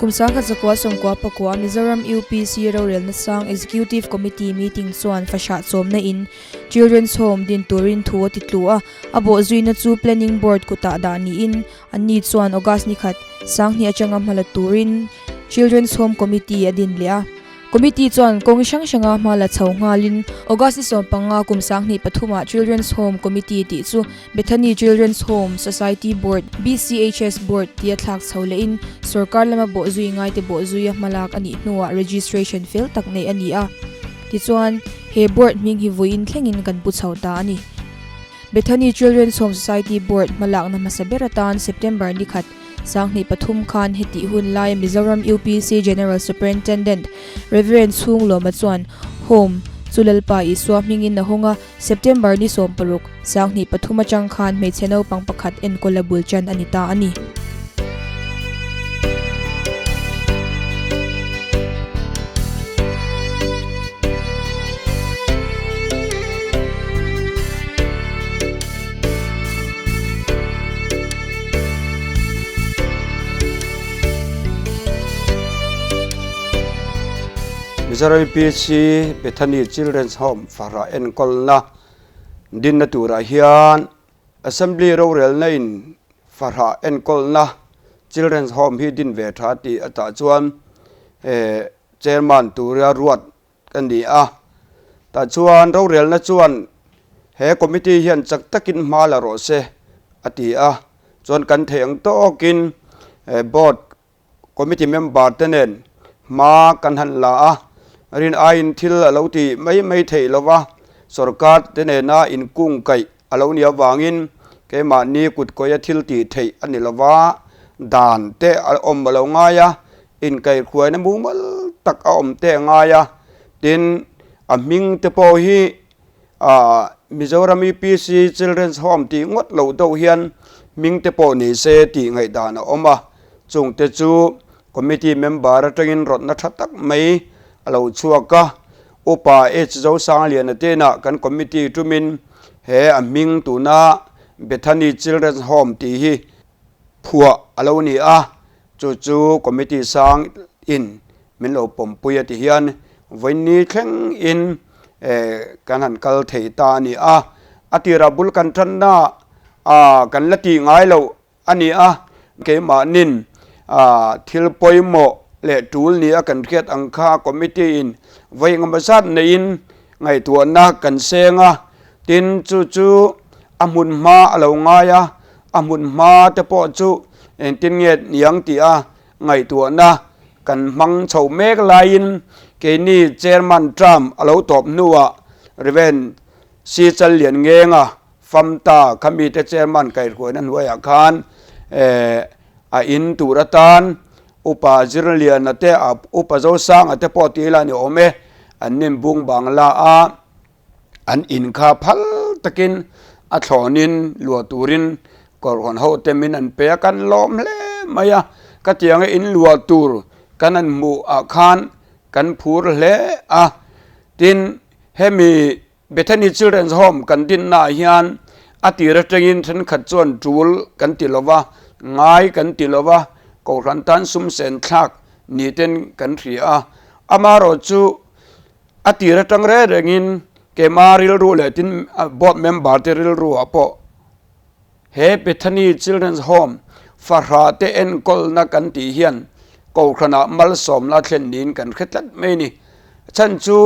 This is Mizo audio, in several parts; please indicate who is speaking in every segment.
Speaker 1: Kum 1999 Mizoram UPC rorelna sang Executive Committee meeting chuan fahrah chawmna in Children's Home din turin thu a ti tlu a, a bawhzuina chu Planning Board kutah dah niin anni chuan August ni khat 2000 atanga hmala turin Children's Home Committee a din leh a. Committee chuan kawng hrang hranga hma la chho nghalin August ni 15 kum 2003 ah Children's Home Committee tih chu Bethany Children's Home Society Board, BCHS Board, tia thlak chho lehin sorkar lama bawhzui ngaite bawhzuia hmalak a nih hnuah registration fel tak neih a ni a. Tichuan, he board hming hi vawiin thlengin kan pu chho ta a ni. Bethany Children's Home Society Board hmalakna hmasa ber atan September ni khat, 2003 khan hetih hun laia Mizoram UPC General Superintendent Rev. Chhunglawma chuan Home chu Lalpa Isua hmingin a hawng a, September ni 16, 2003 atang khan hmeichhe naupang pakhat enkawl a bul tan a ni ta a ni.
Speaker 2: Mizoram PC Bethany Children's Home fahrah enkawlna dinna turah hian Assembly rorelna in fahrah enkawlna Children's Home hi din ve tha tih a tah chuan eh Chairman tura ruat ka ni a. Tah chuan rorelna chuan he committee hian chak takin hma la rawh se a ti a. Chuan kan theih ang tawkin board committee member te nen hma kan han la a. Rin aiin thil a lo ti mai mai theih lo va, sorkar te nena inkungkaih a lo nih avangin keimahni kutkawia thil tih theih a ni lo va, dan te a awm a lo ngai a, inkaihhruaina mumal tak a awm te a ngai a, tin a hming te pawh hi ah Mizoram UPC Children's Home tih ngawt loh deuh hian hming te pawh ni se tih ngaihdan a awm a, chung te chu committee member atangin rawtna tha tak mai a lo chhuak a. Upa H. Zosangliana tena kan committee tumin he a hming tuna Bethany Children's Home tih hi phuah a lo ni a, chu chu committee sang in min lo pawmpui a ti hian vawiinni thleng in kan han kal thei ta a ni a. A tirah bul kan tanna ah kan la tih ngai loh a ni a, keimahnin thil pawimawh leh tul ni a kan hriat ang kha committee in vawi engemaw zat neiin ngaihtuahna kan seng a, tin chu chu a hmun hma a lo ngai a, a hmun hma te pawh chu engtin nge niang tih a ngaihtuahna kan hmang chho mek laiin keini chairman term a lo tawp hnuah Rev. C. Challianngenga Famta kha mite chairman kaihhruaina hnuaiah khan a in tur atan Upa Zirliana te Upa Zosanga te pawh tih ila ni awm e, an nin bung bangla a an in kha phal takin a thlawnin luah turin kawrhawn ho te min an pe a, kan lawm hle mai a, ka tianga in luah tur kan han hmuh ah khan kan phur hle a, tin hemi Bethany Children's Home kan dinnaah hian a tir atangin thenkhat chuan tul kan ti lo va, ngai kan ti lo va, Kohhran tan sum sen thlak ni ten kan hria a. Amaherawh chu a tir atang reng rengin keima rilru leh tin board member te rilruah pawh he Bethany Children's Home fahrah te enkawlna kan tih hian Kohhranah malsawmna thlen niin kan hre tlat mai a ni. A chhan chu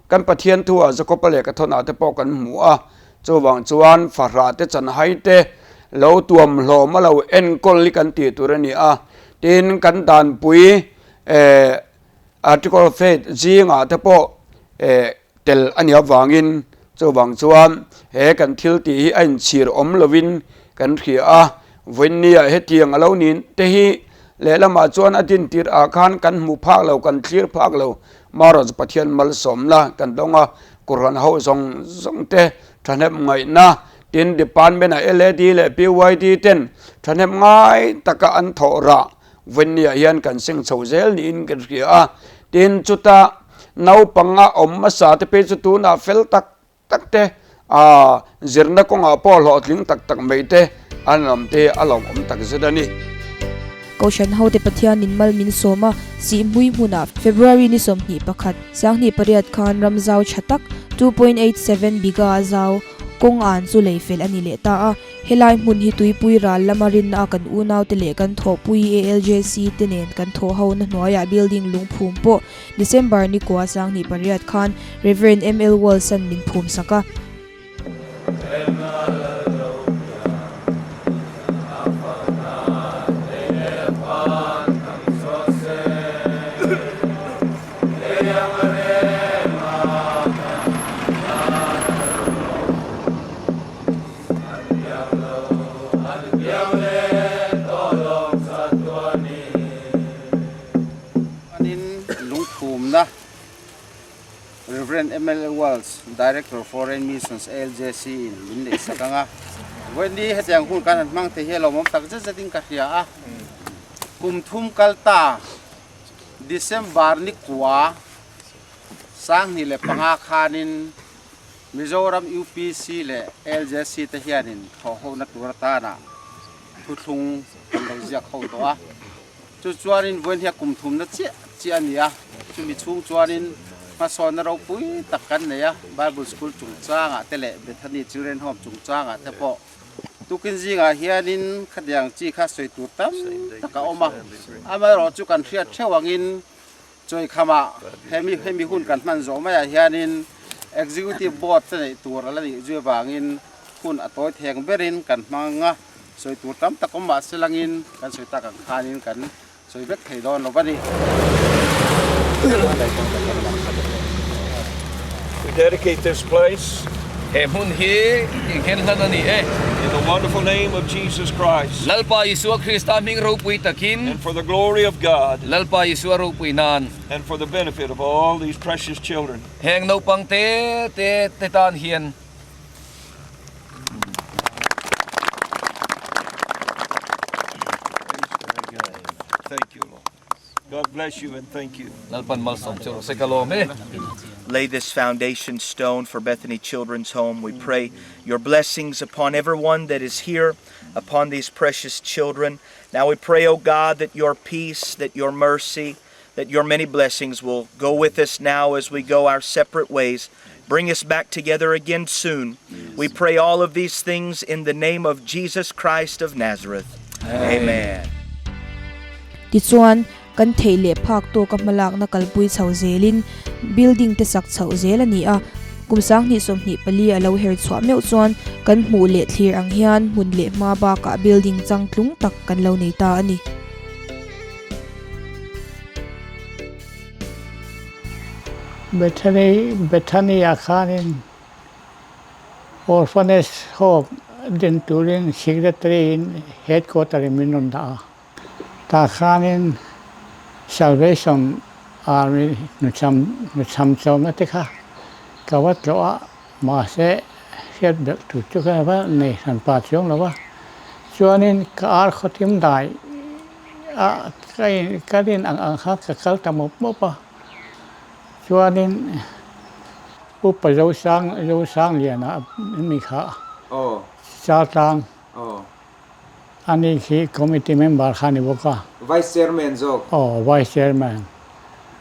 Speaker 2: kan Pathian thuah Jakob-a leh Kathawn-ah te pawh kan hmu a, chuvang chuan fahrah te chanhai te lo tuam hlawm a lo enkawl hi kan tih tur a ni a. Tin, kan danpui eh Article of Faith zingah te pawh eh tel a nih avangin chuvang chuan he kan thil tih hi a inchhir awm lovin kan hria a, vawiinniah hetiang a lo ni te hi lehlamah chuan a din tirh ah khan kan hmu phak lo, kan thlir phak lo, Marawh chu Pathian malsawmna kan dawng a, Kohhran ho zawng zawng te thahnem ngaihna tin department ah LAD leh PYD ten thahnem ngai taka an thawh rah Vawiinniah hian kan seng chho zel niin kan hria a, tin chuta naupanga awm hmasa te phei chu tunah fel tak tak te aaa zirna kawngah pawh hlawhtling tak tak mai te an awm te a lawmawm tak zet a ni.
Speaker 1: Kohhran hote Pathianin mal min sawm a, Sihhmui hmunah February ni 21, 2008 khan ram zau tha tak, 2.87 bigha a zau, kawng an chu lei fel a ni leh ta a. Helai hmun hi tuipui ral lama rinna a kan unaute leh kan thawhpui ALJC te nen kan thawh ho na hnuaiah building lungphum pawh December ni kua 2008 khan Rev. ML Walls-a'n min phum sak a.
Speaker 3: Chuanin lungphumna Rev. ML Walls, Director Foreign Missions ALJC in min neih sak ang a. Vawiin hetiang hun kan han hmang thei hi a lawmawm tak zet zetin ka hria a. Kum thum kal ta December ni kua 2005 khanin Mizoram UPC leh LJC te hianin thawhhona tur atana thuthlung kan lo ziak ho tawh a. Chu chuanin vawiin hi a kum thumna chiah chiah a ni a, chumi chhung chuanin hmasawnna ropui tak kan nei a, Bible School chungchangah te leh Bethany Children Home chungchangah te pawh tukin zingah hianin khatiang chi kha sawi tur tam tak a awm a. Amaherawhchu chu kan hriat theuh angin Chawikhamah hemi hemi hun kan hman zawh maiah hianin Executive Board te neih tur a la nih zui avangin hun a tawi theng berin kan hmang a, sawi tur tam tak awm mahse langin kan sawi tak ang khanin kan sawi vek thei dawn lo a ni.
Speaker 4: We dedicate this place.
Speaker 5: He hmun hi inhen hlan a ni e.
Speaker 4: In the wonderful name of Jesus Christ.
Speaker 5: Lalpa Isua Krista hming ropui takin.
Speaker 4: And for the glory of God.
Speaker 5: Lalpa Isua ropui nan.
Speaker 4: And for the benefit of all these precious children.
Speaker 5: Heng naupang te te te tan hian.
Speaker 4: Thank you, Lord. God bless you and thank you.
Speaker 5: Lalpan malsawm che rawh se ka lawm e.
Speaker 6: Lay this foundation stone for Bethany Children's Home. We pray your blessings upon everyone that is here, upon these precious children. Now we pray, O God, that your peace, that your mercy, that your many blessings will go with us now as we go our separate ways. Bring us back together again soon. We pray all of these things in the name of Jesus Christ of Nazareth. Amen.
Speaker 1: Tichuan, kan theih leh phak tawka hmalakna kalpui chho zelin building te sak chhoh zel a ni a, kum 2024 a lo her chhuah meuh chuan kan hmuh leh thlir ang hian hmun leh hma bakah building changtlung tak kan lo nei ta a ni.
Speaker 7: Bethany Bethany-ah khanin Orphanage Home din turin Secretary-in Headquarter-in min rawn dah a. Tah khanin Salvation Army hnuchham hnuchham chawmna te kha ka va tlawh a, mahse hriat belh tur chu ka va nei hran pa chuang lo va. Chuanin ka ar khawtim dai a ka in ka rin ang ang kha ka kal ta mawp mawp a. Chuanin Upa Zosang Zosangliana mi kha Chaltlang Ani khi committee member kha ni bawk a.
Speaker 8: Vice Chairman zawk.
Speaker 7: Aw, Vice Chairman.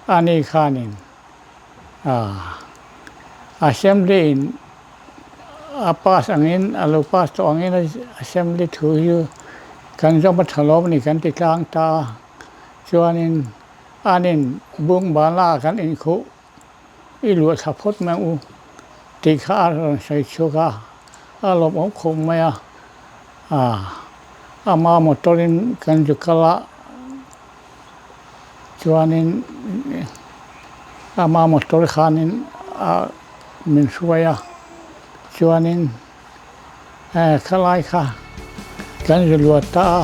Speaker 7: Ani khanin ah Assembly in a pass angin a lo pass tawh angin Assembly thu hi kan zawm a tha lawm a ni kan ti tlang ta a. Chuanin anin bungbala kan inkhuh I luah thla phawt mai ang u tih kha a rawn sawi chhuak a, a lawmawm khawp mai a, ama motor in kan zu kal a, chuanin ama motor khanin a min hruai a, chuanin Khalai kha kan ri luat ta a.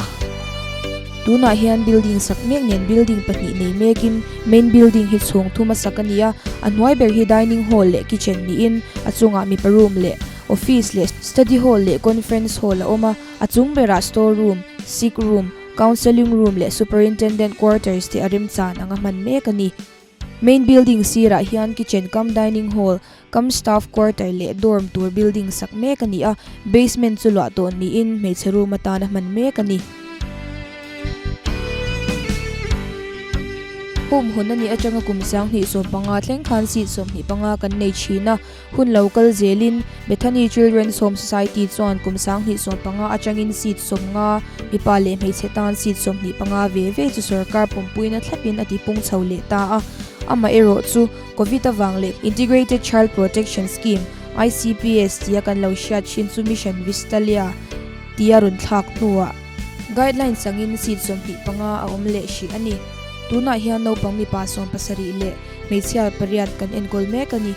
Speaker 1: Tunah hian building sak mek nen building pahnih nei mekin main building hi chhawng thum a sak a ni a, a hnuai ber hi dining hall leh kitchen niin a chungah mipa room leh office leh study hall leh conference hall a awm a, a chung berah store room, sick room, counselling room leh superintendent quarters te a remchan anga hman mek a ni. Main building sirah hian kitchen cum dining hall, cum staff quarter leh dorm tur building sak mek a ni a, basement chu luah tawn niin hmeichhe room atana hman mek a ni. Home hawn a nih atanga kum 2015 thleng khan seat 25 kan nei thin a, hun lo kal zelin Bethany Children's Home Society chuan kum 2015 atangin seat 50, mipa leh hmeichhe tan seat 25 ve ve chu sorkar pawmpuina thlapin a tipung chho leh ta a. Amaherawhchu, Covid avang leh Integrated Child Protection Scheme, ICPS, tia kan lo hriat thin chu Mission Vistalia tia rawn thlak hnuah guidelines angin seat 25 a awm leh hrih a ni. Tunah hian naupang mipa 70 leh hmeichhia pariat kan enkawl mek a ni.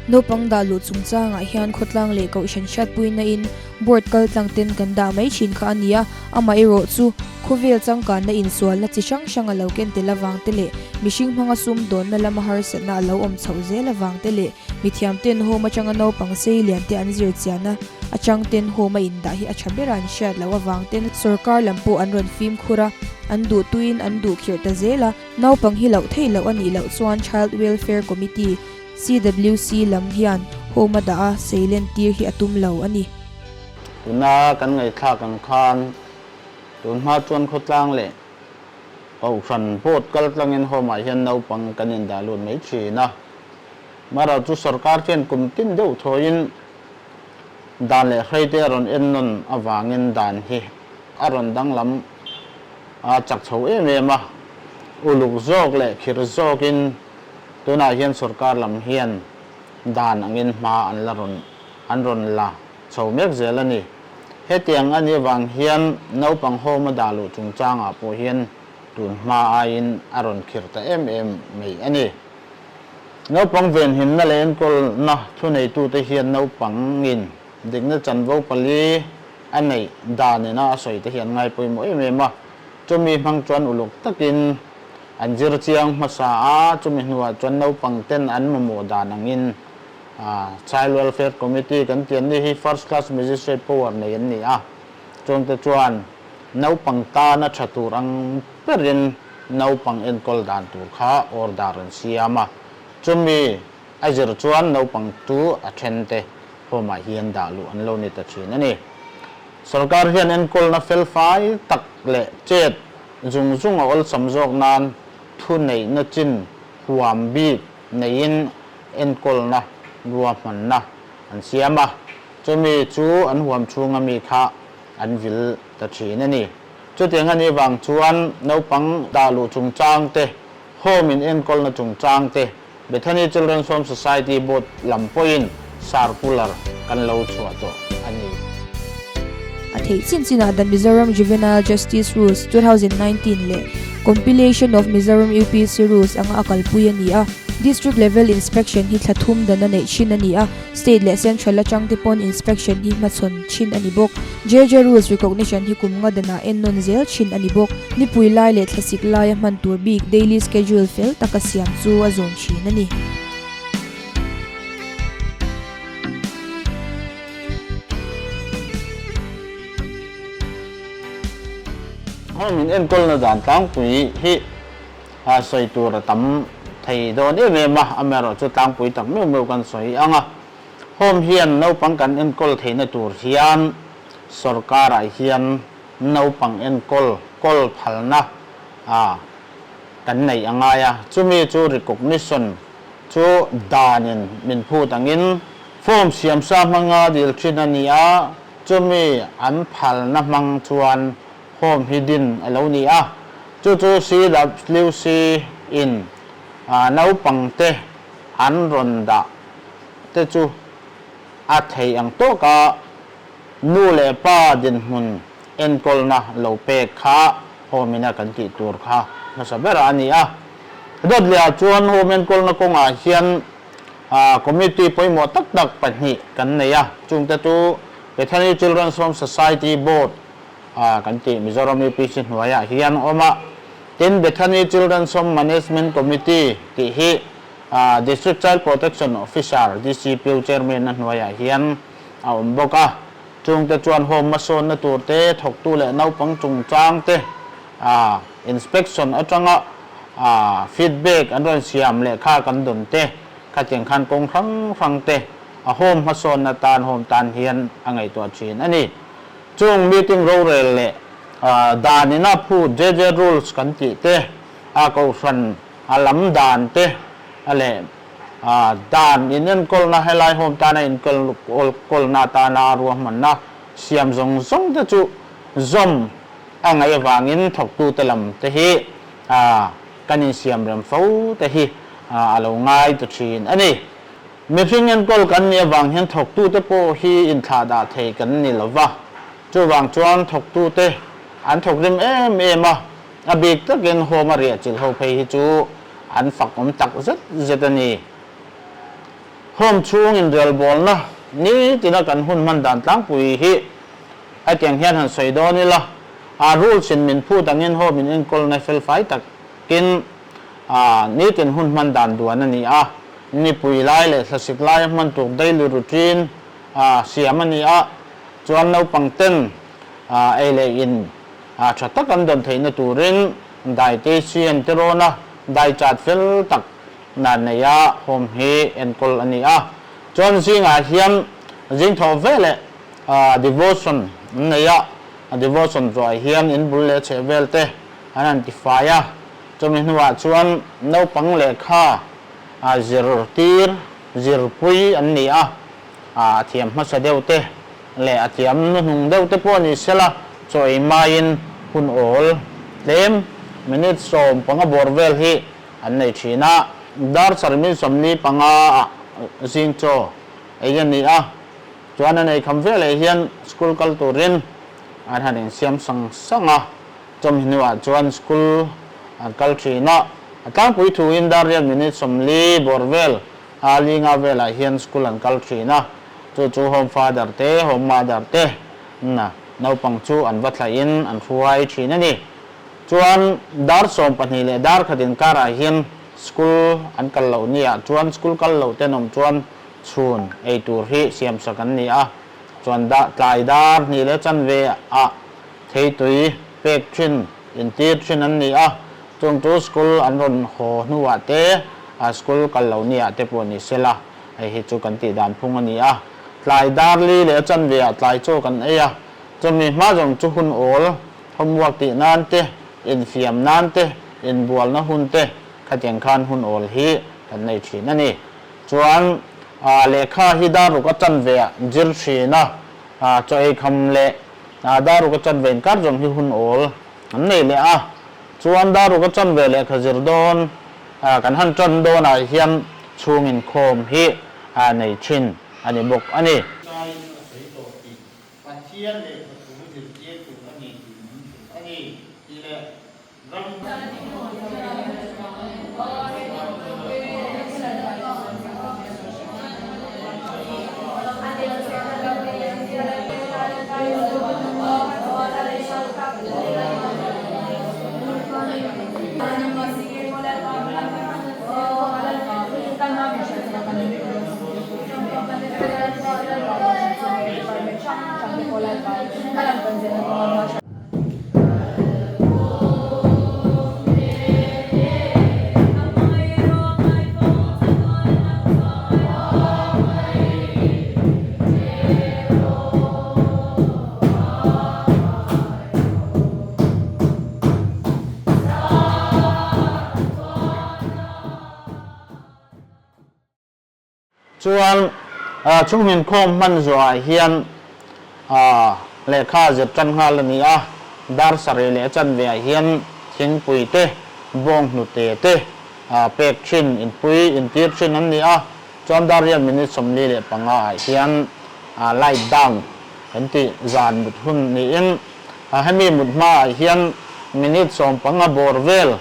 Speaker 1: Naupang dah luh chungchangah hian khawtlang leh kohhran hriatpuina in board kal tlang ten kan dah mai thin kha a ni a, amaherawh chu khawvel changkanna insualna chi hrang hrang a lo ken tel avang te leh mihring hmanga sum dawnna lama harsatna a lo awm chhoh zel avang te leh mithiam ten home atanga naupang sei lian te an zir chian a atang ten home a indah hi a tha ber a an hriat loh avang ten sorkar lam pawh an rawn fimkhur a, an duh tuin an duh khirh ta zel a, naupang hi loh theih loh a nih loh chuan Child Welfare Committee, CWC lam hian home a dah a seilen tir hi a tum lo a ni.
Speaker 8: Tuna kan ngaihthlak ang khan tun hma chuan khawtlang leh Kohhran board kal tlangin home ah hian naupang kan indah lut mai thin a. Mara chu sorkar hian kum tin deuh thawiin dan leh hreite a rawn en nawn avangin dan hi a rawn danglam a chak chho em em a. Uluk zawk leh khir zawkin Tunah hian sorkar lam hian dan angin hma an la rawn an rawn la chho mek zel a ni. Hetiang a nih avang hian naupang home a dah luh chungchangah pawh hian tun hma aiin a rawn khirh ta em em mai a ni. Naupang venhimna leh enkawlna thuneitute hian naupangin dikna chanvo pali a neih danina a sawi te hi an ngai pawimawh em em a, chumi hmang chuan uluk takin An zir chiang hmasa a, chumi hnuah chuan naupang ten an mamawh dan angin Child Welfare Committee kan tih an ni hi First Class Magistrate power nei an ni a, chungte chuan naupang tana tha tur ang berin naupang enkawl dan tur kha order an siam a, chumi a zir chuan naupang chu a then te home ah hian dah luh an lo ni ta thin a ni. Sorkar hian enkawlna felfai tak leh chet Zung zung a awlsam zawk nan thu neihna chin huam bik neiin enkawlna ruahmanna an siam a, chumi chu an huam chhunga mi kha an vil ta thin a ni. Chutiang a nih vang chuan naupang dah luh chungchang te, home in enkawlna chungchang te, Bethany Children's Home Society Board lam pawhin circular kan lo chhuah tawh a ni.
Speaker 1: A theih chin chinah The Mizoram Juvenile Justice Rules 2019 leh Compilation of Mizoram UPC Rules anga a kalpui a ni a. District Level Inspection hi thla thum dan a neih thin a ni a, State leh Central atang te pawn inspection hi hmachhawn thin a ni bawk. JJ Rules Recognition hi kum nga danah ennawn zel thin a ni bawk. Nipui lai leh thlasik laia hman tur bik daily schedule fel taka siam chu a zawn thin a ni.
Speaker 8: Home in enkawlna dan tlangpui hi sawi tur a tam thei dawn em em a, amaherawhchu tlangpui tak meuh meuh kan sawi ang a. Home hian naupang kan enkawl theihna tur hian sorkarah hian naupang enkawl kawl phalna a kan neih a ngai a, chumi chu recognition chu danin min phut angin form siamsa hmanga dil thin a ni a, chumi an phalna hmang chuan home hi din a lo ni a, chu chu CWC in naupangte an rawn dah te chu a thei ang tawk a, nu leh pa dinhmun enkawlna lo pek kha home ina kan tih tur kha hmasa ber a ni a. Dawtliah chuan home enkawlna kawngah hian committee pawimawh tak tak pahnih kan nei a, chungte chu Bethany Children's Home Society Board kan tih Mizoram UPC hnuaiah hian awm a, tin Bethany Children's Home Management Committee tih hi District Child Protection Officer, DCPO, Chairman-a hnuaiah hian a awm bawk a. Chungte chuan home hmasawnna tur te, thawktu leh naupang chungchang te, inspection atanga feedback an rawn siam leh kha kan dawn te, khatiang khan kawng hrang hrang te a home hmasawnna tan home tan hian a ngaihtuah thin a ni. Chung meeting rorel leh dan ina phu JJ Rules kan tih te, a kohhran. A lam dan te leh dan inenkawlna helai home tana inkawlna atana ruahmanna siam zawng zawng te chu zawm a ngaih avangin thawktute lam te hi kan insiam rem fo te hi a lo ngai ta thin a ni. Mihring enkawl kan nih avang hian thawktute pawh hi inthlahdah thei kan ni lo va, chuvang chuan thawktute an thawk rim em em a, a bik takin home a riah chilh ho phei hi chu an fak awm tak zet zet a ni. Home chhung inrelbawlna nitina kan hun hman dan tlangpui hi hetiang hian han sawi dawn ila, a rules in min phut angin home in enkawlna felfai takin A, nitin hun hman dan duan a ni a, nipui lai leh thlasik laia hman tur daily routine a siam a ni a, chuan naupang ten a ei leh in a tha tak an dawn theihna turin dietitian te rawn a dai chat fel tak nan nei a home hi enkawl a ni a, chuan zingah hian zing thawh veleh devotion an nei a, devotion zuah hian in bul leh chhehvel te an han tifai a. Chumi hnuah chuan naupang lehkha a zirtir zirpui an ni a, a thiam hmasa deuh te leh a thiam hnuhnung deuh te pawh ni sela chaw ei maiin hun awl tlem minute 15 bawr vel hi an nei thin a. Dar sarmin 45 ah zing chaw ei a ni a, chuan an eikham veleh hian school kal turin an han insiam sang sang a. Chawm hnuah chuan school an kal thin a, a tlangpui thuin dar riat minute 40 bawr vel a linga velah hian school an kal thin a, chu chu home father te, home mother te na naupang chu an va thlahin an hruai thin a ni. Chuan dar 12 leh dar khat inkarah hian school an kal loh niah chuan school kal loh tenawm chuan chhun ei tur hi siamsak an ni a, chuan tlai dar hnih leh chanve ah Theitui pek thin, intir thin an ni a, chung chu school an rawn haw hnuah te, school kal lo niah te pawh ni sela, hei hi chu kan tih dan phung a ni a. Tlai dar li leh a chanve ah tlai chaw kan ei a, chumi hma zawng chu hun awl, homework tih nan te, infiam nan te, inbualna hun te, khatiang khan hun awl hi kan nei thin a ni. Chuan lehkha hi dar ruk a chanve ah zir thin a, chaw ei kham leh Dar ruk a chanve inkar zawng hi hun awl an nei leh a, chuan dar ruk a chanve lehkha zir dawn kan han tan dawnah hian chhung inkhawm hi nei thin a ni bawk a ni.
Speaker 9: Tlaiin a sawi tawh tih Pathian lehkha thu zirtir tur a ni tih min hrilh a ni tih leh ram
Speaker 8: Chuan chung inkhawm hman zawhah hian lehkha zir tan nghal a ni a, dar sarih leh a chanveah hian thingpui te, bawng hnute te pek thin, inpui intir thin an ni a, chuan dar riat minute 45 ah hian light down kan tih zan mut hun niin hemi mut hmaah hian minute 15 bawr vel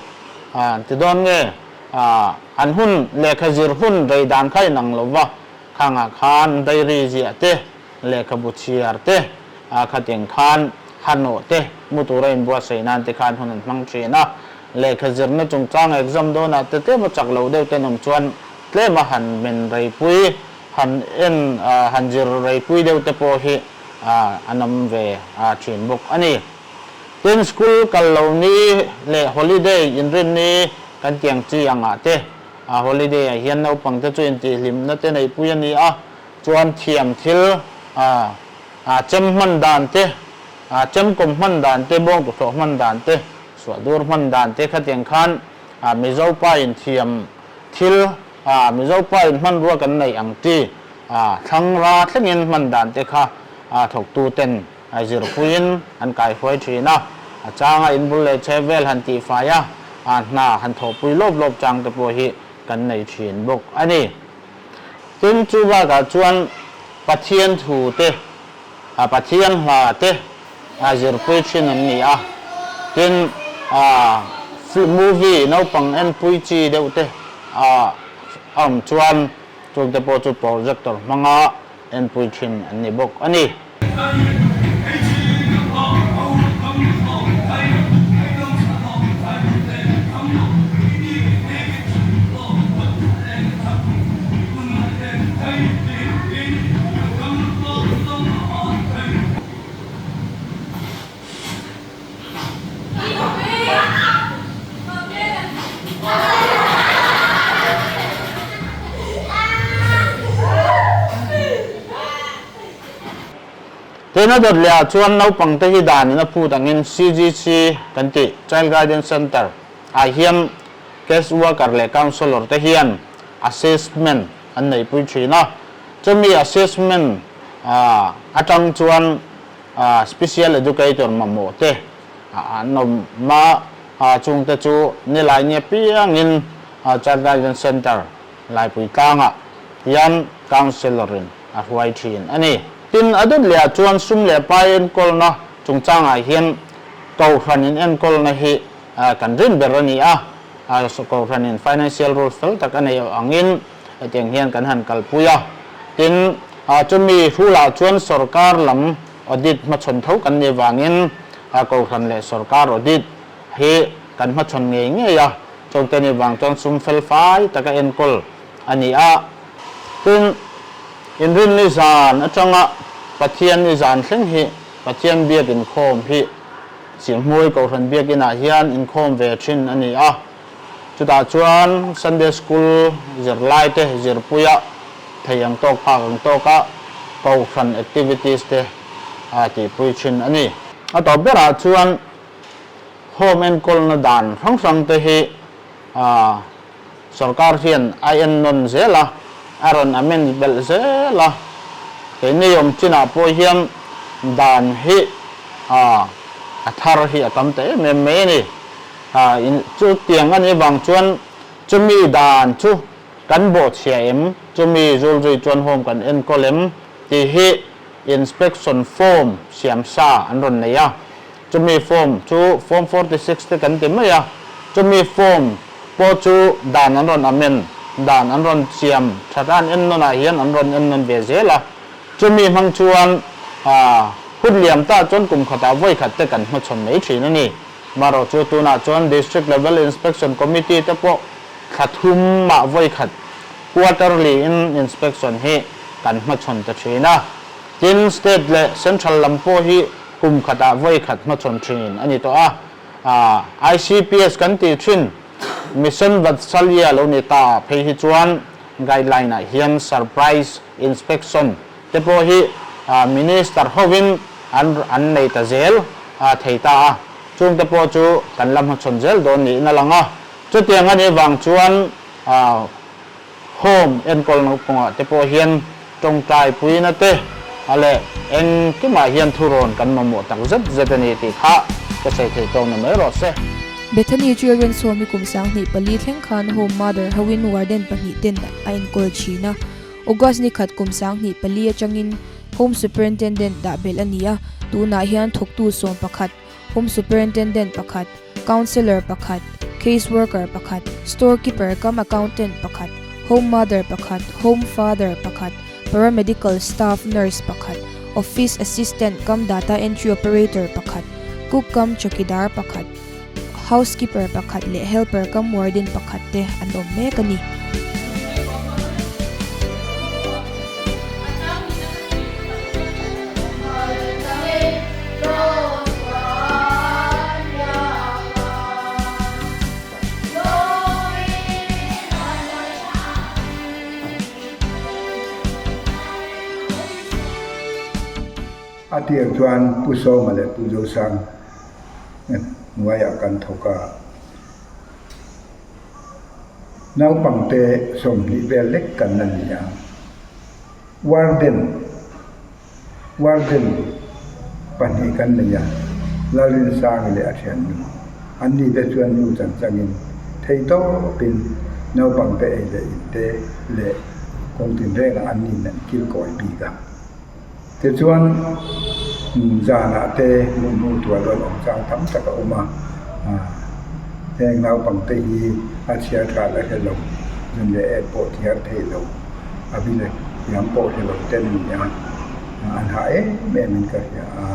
Speaker 8: ti dawn nge? An hun lehkha zir hun rei dan kha inang lo va, khangah khan diary ziah te, lehkhabu chhiar te, khatiang khan hanawh te, mu tura inbuatsaih nan te khan hun an hmang thin a. Lehkha zirna chungchang exam dawnah te tlema chak lo deuh ten awm chuan tlema han men reipui, han en, han zir reipui deuh te pawh hi an awm ve thin bawk a ni. Tin, school kal lo ni leh holiday inrin ni kan tiang chi angah te, a holiday ah hian naupang te chu intihhlimna te neihpui a ni a, chuan thiam thil a chem hman dan te, a chem kawm hman dan te, bawngtuhlawh hman dan te, suahdur hman dan te khatiang khan Mizo pa in thiam thil, Mizo pa in hmanrua kan neih ang chi thlangra thlengin hman dan te kha thawktu ten zirpuiin an kaihruai thin a. A changa inbul leh chhe vel han tihfai a, hna han thawhpui lawp lawp chang te pawh hi kan nei thin bawk a ni. Tin, chu bakah chuan Pathian thu te, Pathian hla te zirpui thin an ni a. Tin, movie naupang enpui chi deuh te a awm chuan chungte pawh chu projector hmanga enpui thin an ni bawk a ni. Tin, a dawt leh ah chuan naupang te hi dan in a phut angin CGC kan tih, Child Guidance Centre, ah hian case worker leh counsellor te hian assessment an neihpui thin a. Chumi assessment atang chuan special educator mamawh te an awm a, chungte chu nilai nia piangin Child Guidance Centre Laipui tlangah hian Councillor in a hruai thin a ni. Tin, a dawt lehah chuan sum leh pai enkawlna chungchangah hian Kohhran in enkawlna hi kan rin ber a ni a, Kohhran in financial rule fel tak a nei angin hetiang hian kan han kalpui a. Tin, chumi hrulah chuan sorkar lam audit hmachhawn tho kan nih vangin Kohhran leh sorkar audit hi kan hmachhawn ngei ngei a. Chawngte ni vang chuan sum fel fai taka enkawl a ni a. Tin, inrinni zan atanga Pathianni zan thleng hi Pathian biak inkhawm hi Sihhmui Kohhran biakinah hian inkhawm ve thin a ni a. Chutah chuan Sunday School zirlaite zirpuia thei ang tawk phak ang tawka Kohhran activities te a tihpui thin a ni. A tawp berah chuan Home enkawlna dan hrang hrang te hi sorkar hian a en nawn zel a, a rawn amend belh zel a. Keini awm chinah pawh hian dan hi a thar hi a tam ta em em mai a ni. Chutiang a nih vang chuan chumi dan chu kan bawhchhia em, chumi zulzui chuan home kan enkawl em tih hi inspection form siam sa an rawn nei a. Chumi form chu form 46 te kan ti mai a, chumi form pawh chu dan an rawn amend, dan an rawn siam that a, an en nawn ah hian an rawn en nawn ve zel a. Chumi hmang chuan hun liam ta chuan kum khatah vawi khat te kan hmachhawn mai thin a ni. Marawh chu tunah chuan District Level Inspection Committee te pawh thla thum mah vawi khat quarterly in inspection hi kan hmachhawn ta thin a. Tin, State leh Central lam pawh hi kum khatah vawi khat hmachhawn thin a ni tawh a. ICPS kan tih thin Mission Vatsalya lo ni ta ah phei hi chuan guideline ah hian surprise inspection te pawh hi Minister hovin an an nei ta zel thei ta a. Chung te pawh chu kan la hmachhawn zel dawn niin a lang a. Chutiang a nih vang chuan Home enkawl naupangah te pawh hian tawngtai puina te a leh engkimah hian thurawn kan mamawh tak zet zet a ni tih kha ka sawi thei tawk na mai rawh se.
Speaker 1: Bethany Children's Home hi kum 24 thleng khan Home Mother hoin Warden pahnih ten a enkawl thin a. August ni khat kum 24 atangin Home Superintendent dah belh a ni a, tunah hian thawktu sawm pakhat, Home Superintendent pakhat, Counsellor pakhat, Case Worker pakhat, Store Keeper cum Accountant pakhat, Home Mother pakhat, Home Father pakhat, Paramedical Staff Nurse pakhat, Office Assistant cum Data Entry Operator pakhat, Cook cum Chawkidar pakhat, Housekeeper pakhat leh Helper cum Warden pakhat te an awm mek a ni.
Speaker 10: A tir chuan Pu Sawma leh Pu Zosang hnuaiah kan thawk a. Naupangte 20 vel lek kan la ni a. Warden Warden pahnih kan nei a, Lalrinsangi leh a thiannu. Anni te chuan nu chan changin thei tawpin naupangte ei leh inte leh kawng tinrengah anni'n an kilkawi bik a. Tichuan, zanah te hmuh tuah dawn awm chang tam tak a awm a, heng naupangte hi a chhiar tha la hre lo, zun leh et pawh thiar thei lo, a bi leh thiam pawh hre lo te an ni a, an hah em em in ka hria a,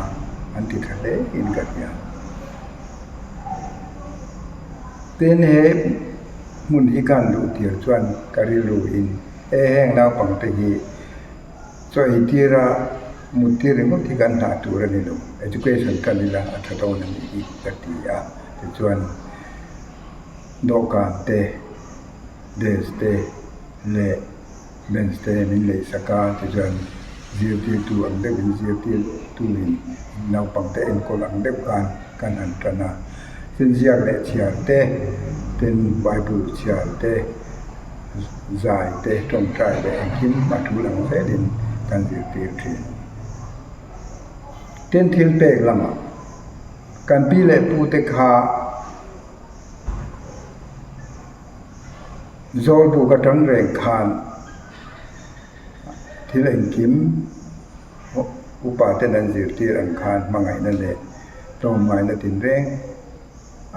Speaker 10: an ti tha hle in ka hria. Tin, he hmun hi ka han luh tir chuan ka rilru in he heng naupangte hi Chaw ei tira mut tir ringawt hi kan hna tur a ni lo, education tan ila a tha dawn a nih hi ka ti a, tichuan dawhkan te, desk te leh bench te min lei sak a, tichuan zirtirtu ang deuhin zirtirtuin naupang te enkawl ang deuh khan kan han tan a, tin ziak leh chhiar te, tin bible chhiar te. Zai te, tawngtai leh engkim a tul ang zelin kan zirtir thin. Tin thil pek lamah kan pi leh pu te kha Zawlbuk atang reng khan thil engkim upa ten an zirtir ang khan hmangaihna leh tlawmngaihna tinreng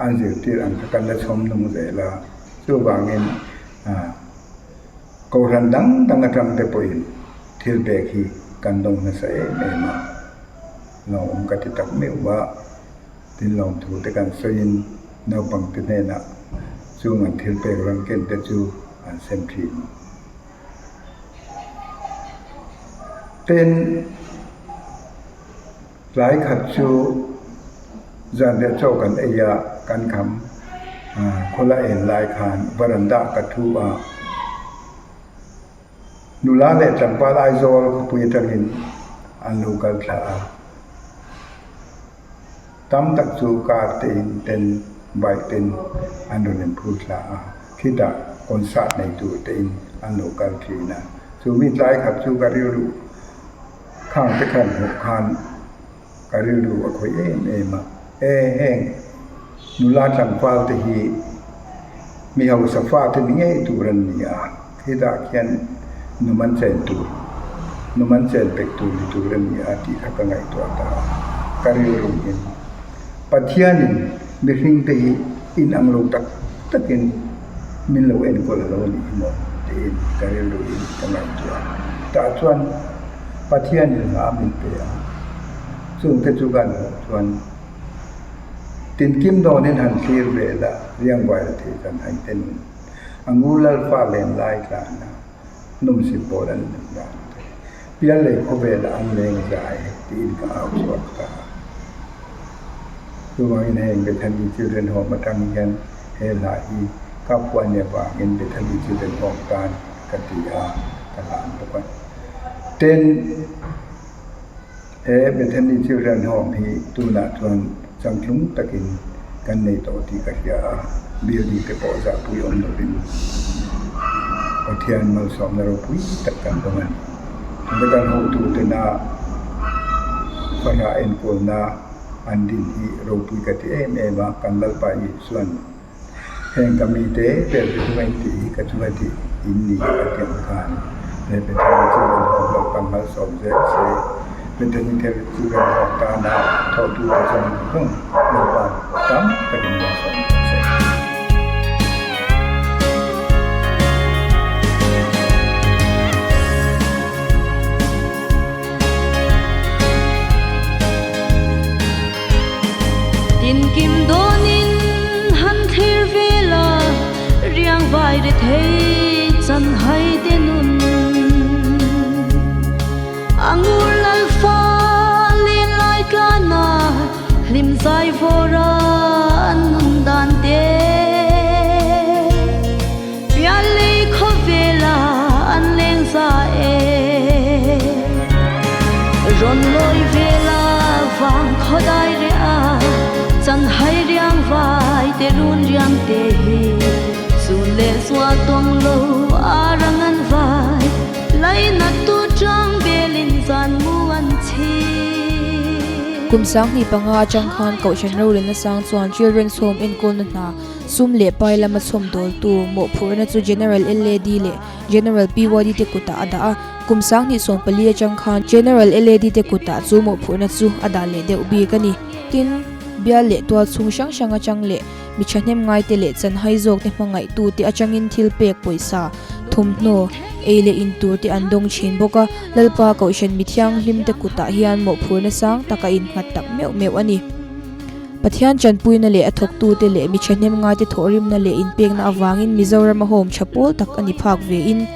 Speaker 10: an zirtir ang kha kan la chhawm nung zel a, chuvangin kohhran dang dang atang te pawhin thil pek hi kan dawng nasa em em a, lawmawm ka ti tak meuh a, tin lawmthu te kan sawiin naupang te hnenah chung an thil pek rawn ken te chu an sem thin. Tin. Tlai khat chu zan leh chaw kan ei a, kan kham khawla en lai khan varanda ka thu a, nula leh tlangval Aizawl khawpui atangin an lo kal thla a, tam tak chu car te in ten bike ten an rawn inphur thla a, khitah concert nei tur te in an lo kal thin a, chu mi tlai khat chu ka rilru. Khang te khan hmuh khan ka rilru a khawih em em a, e heng nula tlangval te hi mi hausa fa te ni ngei tur an ni a, khitah khian num an chen tur, num an chen pek tur ni tur a ni a tih kha ka ngaihtuah ta a, ka rilru in Pathianin mihring te hi inang lo tak takin min lo enkawl a lo a nih hi maw tiin ka rilru in ka ngaihtuah a. Tah chuan Pathianin hla min pe a, chungte chu kan hmuh chuan tinkim dawnin han thlir vel a, riangvai la thei chuan hai te nun a ngur lalfa len lai tlan a, nawmsip pawl an nem dan te, pial lei khawvelah an leng zai tiin ka au chhuak ta a. Chuvangin heng Bethany Children Home atang hian he hla hi ka phuah nia vangin Bethany Children Home tan ka ti a, ka hlan bawk a. Tin, he Bethany Children Home hi tunah chuan changtlung takin kan nei tawh tih ka hria a, building te pawh zahpui awm lovin Pathian malsawmna ropui tak kan dawng a ni. Tuna kan hotutena fahrah enkawlna an din hi ropui ka ti em em a, kan Lalpa Isuan heng ka mite ber te chunga in tih hi ka chunga tih in ni a ti ang khan he Bethany chu rawn hawk Lalpa malsawm zel se, Bethany te chu rawn hawk tana thawhtute zawng zawng Lalpa tam takin malsawm rawh se.
Speaker 11: Tinkim dawnin han thlir vel a, riang vai ri thei chan hai te nun. A ngur lal fa len lai tlan a, hlim zai vawr a an nun dan te. Pian lei khawvel a an leng za e. Rawn lawi vel a vang khaw dai reh a, chan hai riang vai te run riang te hi zun leh. zua tawng lo a rang an vai lainat tu chang belin zan mu an chhir.
Speaker 1: Kum 2005 atang khan Kohhran rorelna sang chuan Children's Home enkawlna hna sum leh pai lama chhawm dawltu mawhphurhna chu General LAD leh General PYD te kutah a dah a. Kum 2014 atang khan General LAD te kutah chu mawhphurhna chu a dah leh deuh bik a ni. Tin, bial leh tual chhung hrang hrang atang leh mi thahnem ngaite leh chanhai zawkte hmangaihtute atangin thil pek pawisa, thawmhnaw, ei leh in tur te an dawng thin bawk a, Lalpa Kohhran mi thianghlimte kutah hian mawhphurna sang tak a innghat tak meuh meuh a ni. Pathian tanpuina leh a thawktute leh mi thahnem ngaite thawhrimna leh inpekna avangin Mizorama home tha pawl tak a ni phak vein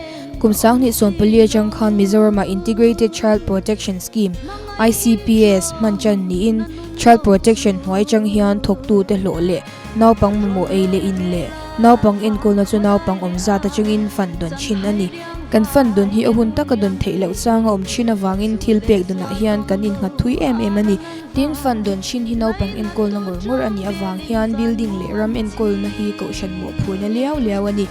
Speaker 1: kum 2014 atang khan Mizorama Integrated Child Protection Scheme, ICPS, hman tan niin Child Protection hnuai atang hian thawktute hlawh leh naupang mamawh ei leh in leh naupang enkawlna chu naupang awm zat atangin fund dawn thin a ni. Kan fund dawn hi a hun taka dawn theih loh chang a awm thin avangin thil pek dawnah hian kan innghat thui em em a ni. Tin, fund dawn thin hi naupang enkawlna ngawr ngawr a nih avang hian building leh ram enkawlna hi kohhran mawhphurna liau liau a ni.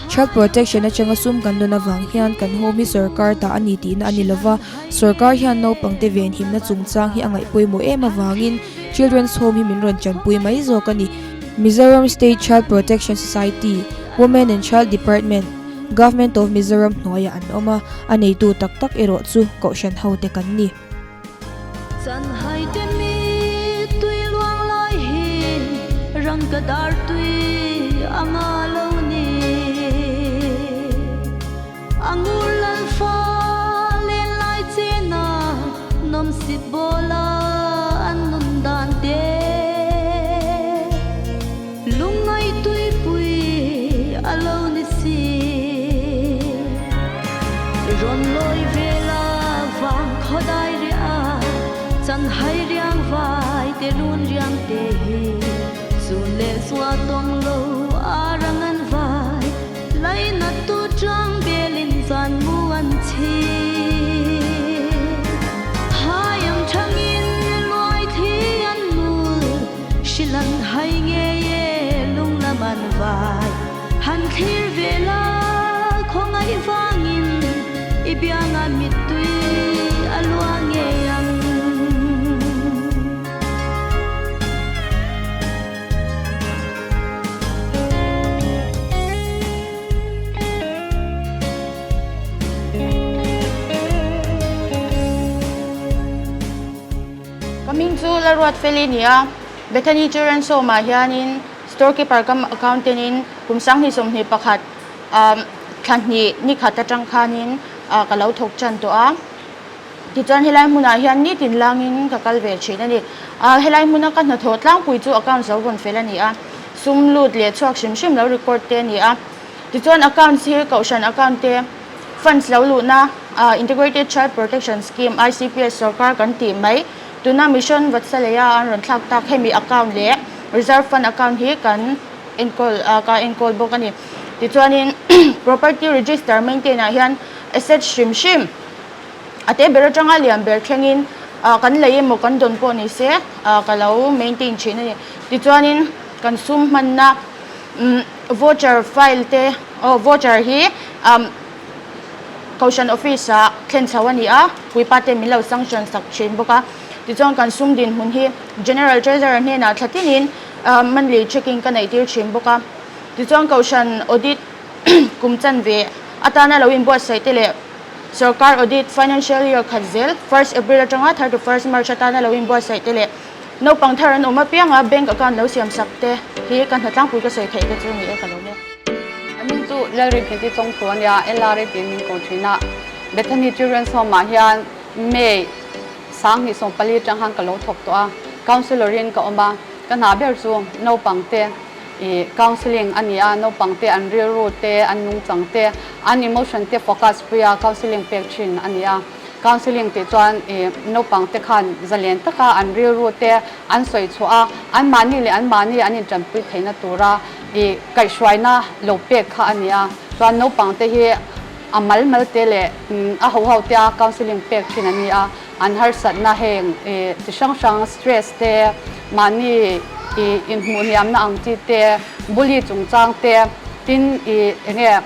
Speaker 1: Child Protection atanga sum kan dawn avang hian kan home hi sorkar ta a ni tihna a ni lova, sorkar hian naupangte venhimna chungchang hi a ngaih pawimawh em avangin Children's Home hi min rawn chanpui mai zawk a ni. Mizoram State Child Protection Society, Women and Child Department, Government of Mizoram hnuaiah an awm a, a neitu tak tak erawh chu Kohhran hote kan ni.
Speaker 11: Chanhai te mi tui luang lai hi rangka dar tui anga lo ni. A ngur lal fa len lai chena nawmsit bawla an nun dan te. Lungngai tuipui a lo ni si. Rawn lawi vela vang khawdai riah a, chanhai riang vai te run riang te hi zun leh zua tawng lo a rang an vai lainat tu chang belin zan mu an chhi. Hai ang thangin luai thli an mul Hrilan hai ngei e lung lam an vai Han thlir ve la khawngaih vangin i bianga mittui a lua ngei ang.
Speaker 12: Ka hming chu Lalruat Feli ni a, Bethany Children's Home ah hianin store keeper kam accountant in kum 2021 thla hnih ni khat atang khanin ka lo thawk tan tawh a. Tichuan helai hmunah hian nitin langin ka kal ve thin a ni. Helai hmuna ka hnathawh tlangpui chu accounts lo vawn fel a ni a, sum lut leh chhuak hrim hrim lo record te a ni a. Tichuan accounts hi kohhran account te, Funds lo luhna Integrated Child Protection Scheme, ICPS, sorkar kan tih mai. Tuna Mission Vatsalaya an rawn thlak tak hemi account leh Reserve Fund account hi kan enkawl ka enkawl bawk a ni. Tichuanin Property Register maintain ah hian asset hrim hrim a te ber atanga lian ber thlengin kan lei emaw kan dawn pawh ni se ka lo maintain thin a ni. Tichuanin kan sum hmanna Voucher file te aw voucher hi umm Kohhran office ah thlen chho a ni a, puipa te min lo sanction sak thin bawk a. Tichuan kan sum dinhmun hi General Treasurer hnenah thla tinin monthly checking ka neih tir thin bawk a. Tichuan Kohhran audit kum chanve atana lo inbuatsaih te leh Sorkar audit financial year khat zel first April atanga 31st March atana lo inbuatsaih te leh Naupang thar an awm apianga bank account lo siam sak te hi ka hna tlangpui ka sawi theih te chu ni e ka lo nia.
Speaker 13: A hming chu Lalrinkheti Chawngthu a nia, LRA tiin min ko thin a. Bethany Children's Home ah hian May 2014 atang khan ka lo thawk tawh a, Counsellor in ka awm a, ka hna ber chu naupang te ih counselling a ni a, naupang te an rilru te, an nungchang te, an emotion te focus pui a counselling pek thin a ni a. Counselling tih chuan ih naupang te khan zalen taka an rilru te an sawi chhuah a, anmahni leh anmahni an intanpui theihna tura ih kaihhruaina lo pek kha a ni a. Chuan naupang te hi a mal mal te leh a ho ho te a counselling pek thin an ni a, an harsatna heng ih chi hrang hrang stress te, mahni ih inhmuh hniamna ang chi te, bully chungchang te. Tin, i enge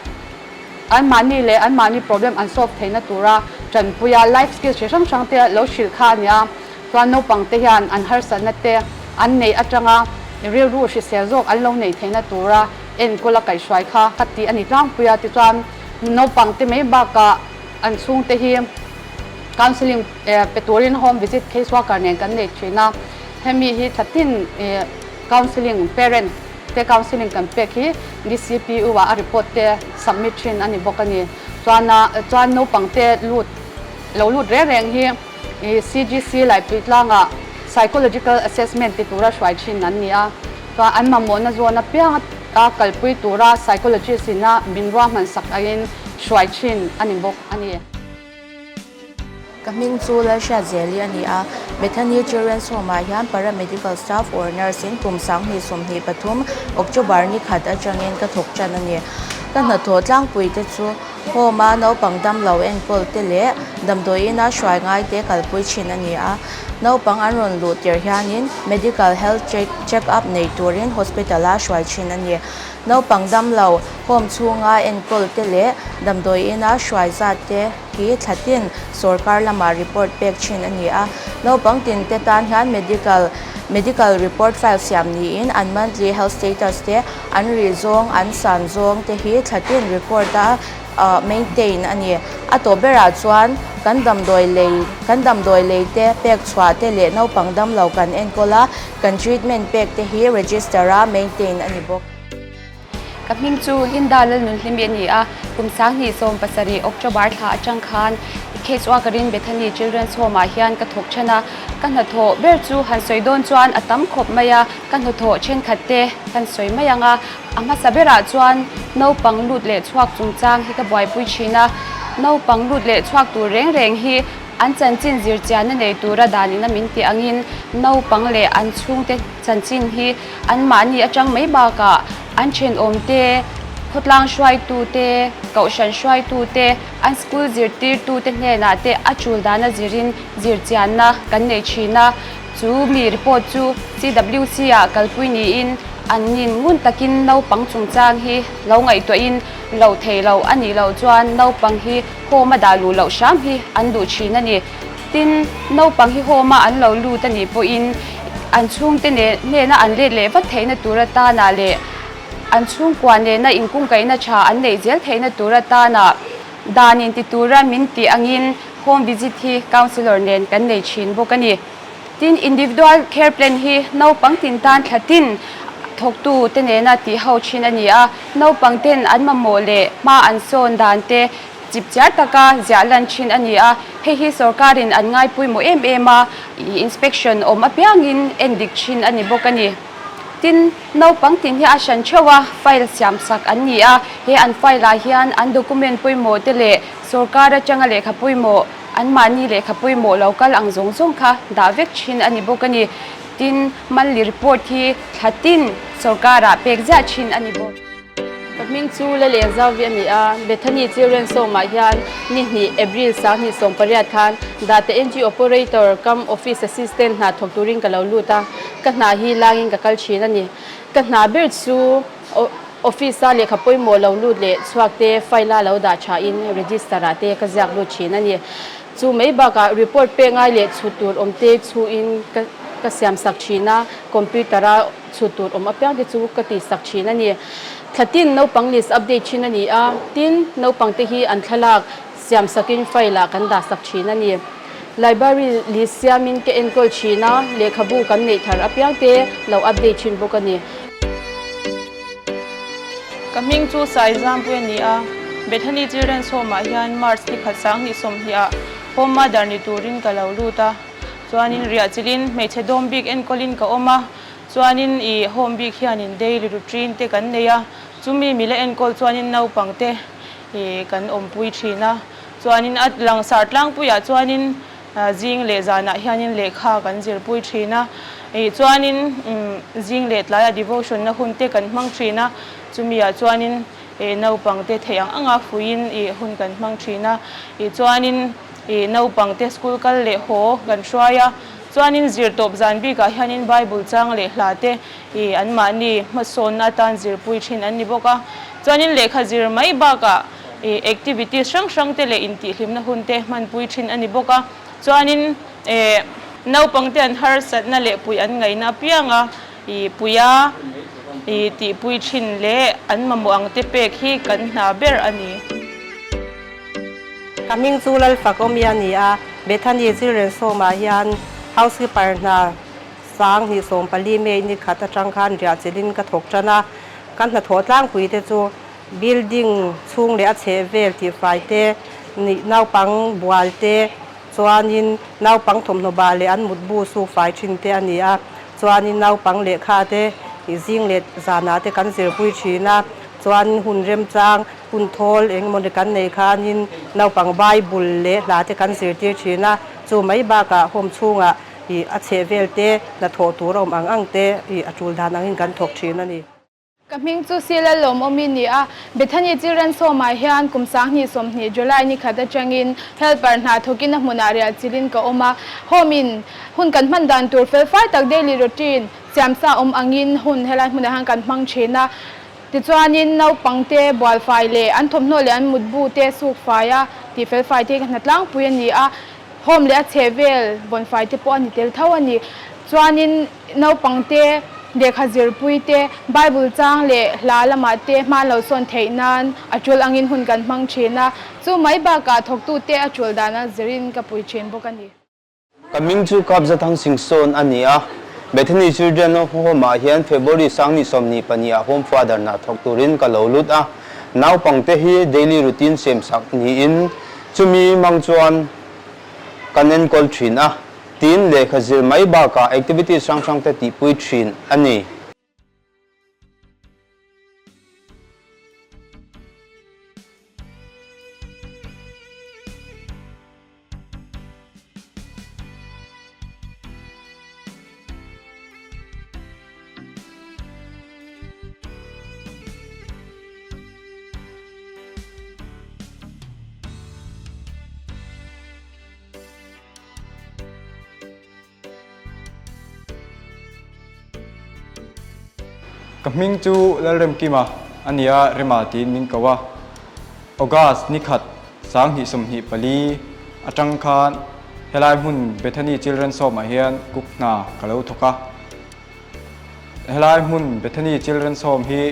Speaker 13: anmahni leh anmahni problem an solve theihna tura tanpuia life skills chi hrang hrang te lo hrilh kha a ni a. Chuan naupang te hian an harsatna te an neih atanga rilru hrisel zawk an lo neih theihna tura enkawl a kaihhruai kha ka tih a ni tlangpui a. Tichuan naupang te mai bakah an chhungte hi counselling pe turin home visit case worker nen kan nei thin a. Hemi hi thlatin counselling parent te counselling kan pek hi DCPU ah a report te submit thin a ni bawk a ni. Chuan chuan naupang te lut lo lut reng reng hi CGC Laipui tlangah psychological assessment ti tura hruai thin an ni a. Chuan an mamawhna zawn apiang a kalpui tura psychologist ina min ruahman sak angin hruai thin a ni bawk a ni.
Speaker 14: Ka hming chu Lalhriatzeli a ni a, Bethany Children's Home ah hian Paramedical Staff or Nurse in kum 2023 October ni khat atangin ka thawk tan a ni. Ka hnathawh tlangpui te chu Home a naupang damlo enkawl te leh damdawi ina hruai ngai te kalpui thin a ni a. Naupang an rawn luh tir hianin Medical Health Check Up nei turin Hospital a hruai thin a ni. Naupang damlo Home chhunga enkawl te leh damdawi ina hruai zat te hi thlatin sorkar lamah report pek thin a ni a. Naupang tin te tan hian medical medical report file siam niin an monthly health status te, an rih zawng, an san zawng te hi thlatin record a maintain a ni. A tawp berah chuan kan damdawi lei kan damdawi lei te pek chhuah te leh naupang damlo kan enkawl a, kan treatment pek te hi register a maintain a ni bawk.
Speaker 15: Ka hming chu Linda Lalnunhlimi a ni a, kum 2017 October thla atang khan Case Worker-in Bethany Children's Home-ah hian ka thawk then a. Ka hnathawh ber chu han sawi dawn chuan a tam khawp mai a, ka hnathawh thenkhat te kan sawi mai ang a. A hmasa berah chuan naupang lut leh chhuak chungchang hi ka buaipui thin a, naupang lut leh chhuak tur reng reng hi an chanchin zirchianna nei tura danin a min tih angin naupang leh an chhungte chanchin hi anmahni atang mai bakah an thenawmte, khawtlang hruaitute, kohhran hruaitute, an school zirtirtute hnenah te a tul dana zirin zirchianna kan nei thin a. Chu mi report chu CWC ah kalpui niin an nin ngun takin naupang chungchang hi lo ngaihtuahin loh theih loh a nih loh chuan naupang hi home a dah luh loh hram hi an duh thin a ni. Tin, naupang hi home a an lo lut a nih pawhin an chhungte hnena an let leh vat theihna tur atana leh an chhungkua nena inkungkaihna tha an neih zel theihna tur atana dan inti tura min tih angin home visit hi counsellor nen kan nei thin bawk a ni. Tin, individual care plan hi naupang tin tan thla tin thawktu te nena tih ho thin a ni a, naupang ten an mamawh leh hma an sawn dan te chip chiar taka ziah lan thin a ni a, hei hi sorkarin an ngai pawimawh em em a, inspection awm apiangin en dik thin a ni bawk a ni. Tin, naupang tin hi a hran theuh a, file siam sak an ni a, he an file ah hian an document pawimawh te leh sorkar atanga lehkha pawimawh, anmahni lehkha pawimawh lo kal ang zawng zawng kha dah vek thin a ni bawk a ni. Tin, monthly report hi thla tin sorkarah pek ziah thin a ni bawk.
Speaker 16: Ka hming chu Laleng Zauvi a ni a, Bethany Children's Home-ah hian ni hnih April 2018 khan Data Entry Operator cum Office Assistant hna thawk turin ka lo lut a, ka hna hi langin ka kal thin a ni. Ka hna ber chu Office-a lehkha pawimawh lo lut leh chhuak te file-a lo dah thain register-ah te ka ziak lut thin a ni. Chu mai bakah report pek ngai leh chhut tur awm te chhuin ka ka siam sak thin a, computer-a chhut tur awm apiang te chu ka tih sak thin a ni. Thla tin naupang list update thin a ni a, tin naupang te hi an thlalak siam sakin file-ah kan dah sak thin a ni. Library list siamin ka enkawl thin a, lehkhabu kan neih thar apiang te lo update thin bawk a ni.
Speaker 17: Ka hming chu Sai Zampui a ni a, Bethany Children's Home-ah hian March ni khat 2020 ah Home Mother ni turin ka lo lut a, chuanin riah chilhin hmeichhe dawm bik enkawlin ka awm a, chuanin i home bik hianin daily routine te kan nei a, chumi mila enkawl chuanin naupang te i kan awmpui thin a, chuanin a langsar tlangpuiah chuanin zing leh zanah hianin lehkha kan zirpui thin a, ih chuanin zing leh tlaiah devotion na hun te kan hmang thin a, chumiah chuanin ih naupang te theih ang anga fuiin ih hun kan hmang thin a, ih chuanin ih naupang te school kal leh haw kan hruai a, chuanin zir tawp zan bikah hianin Bible chang leh hla te ih anmahni hmasawnna atan zirpui thin an ni bawk a. Chuanin lehkha zir mai bakah ih activities hrang hrang te leh intihhlimna hun te hmanpui thin a ni bawk a. Chuanin eh naupang te an harsatna leh puih an ngaihna apianga ih puia ih tihpui thin leh an mamawh ang te pek hi kan hna ber a ni.
Speaker 18: Ka hming chu Lalfakawmi a ni a, Bethany Children's Home-ah hian housekeeper hna 2014 May ni khat atang khan riah chilhin ka thawk tan a, ka hnathawh tlangpui te chu building chhung leh a chheh vel tihfai te, naupang bual te, chuanin naupang thawmhnaw bah leh an mutbu sukfai thin te a ni a, chuanin naupang lehkha te zing leh zanah te kan zirpui thin a, chuanin hun remchang hun thawl eng emaw ni kan nei khanin naupang Bible leh hla te kan zirtir thin a, chu mai bakah home chhungah ih a chheh vel te, hnathawh tur a awm ang ang te ih a tul dan angin kan thawk thin a ni.
Speaker 19: Ka hming chu Sila Lawmawmi ni a, Bethany Children's Home-ah hian kum 2020 July ni khat atangin helper hna thawkin a hmunah riah chilhin ka awm a. Home-in hun kan hman dan tur fel fai tak daily routine siamsa awm angin hun helai hmunah hian kan hmang thin a. Tichuanin naupangte bualfai leh an thawmhnaw leh an mutbu te suk fai a tih fel fai te hi ka hna tlangpui a ni a. Home leh a chheh vel vawnfai te pawh a ni tel tho a ni. Chuanin naupangte, lehkha zirpui te, Bible chang leh hla lamah te hman lo sawn theih nan a tul angin hun kan hmang thin a. Chu mai bakah thawktute a tul dana zirin ka pui thin bawk a ni.
Speaker 8: Ka hming chu Kapzathang Singsawn a ni a, Bethany Children of Home-ah hian February 2024 ah Home Father hna thawk turin ka lo lut a. Naupangte hi daily routine siamsak niin Chumi hmang chuan kan enkawl thin a, tin lehkha zir mai bakah activities hrang hrang te tihpui thin a ni.
Speaker 20: Ka hming chu Lalremkima a ni a, Rema tiin min ko a. August ni khat 2024 atang khan helai hmun Bethany Children's Home ah hian cook hna ka lo thawk a. Helai hmun Bethany Children's Home hi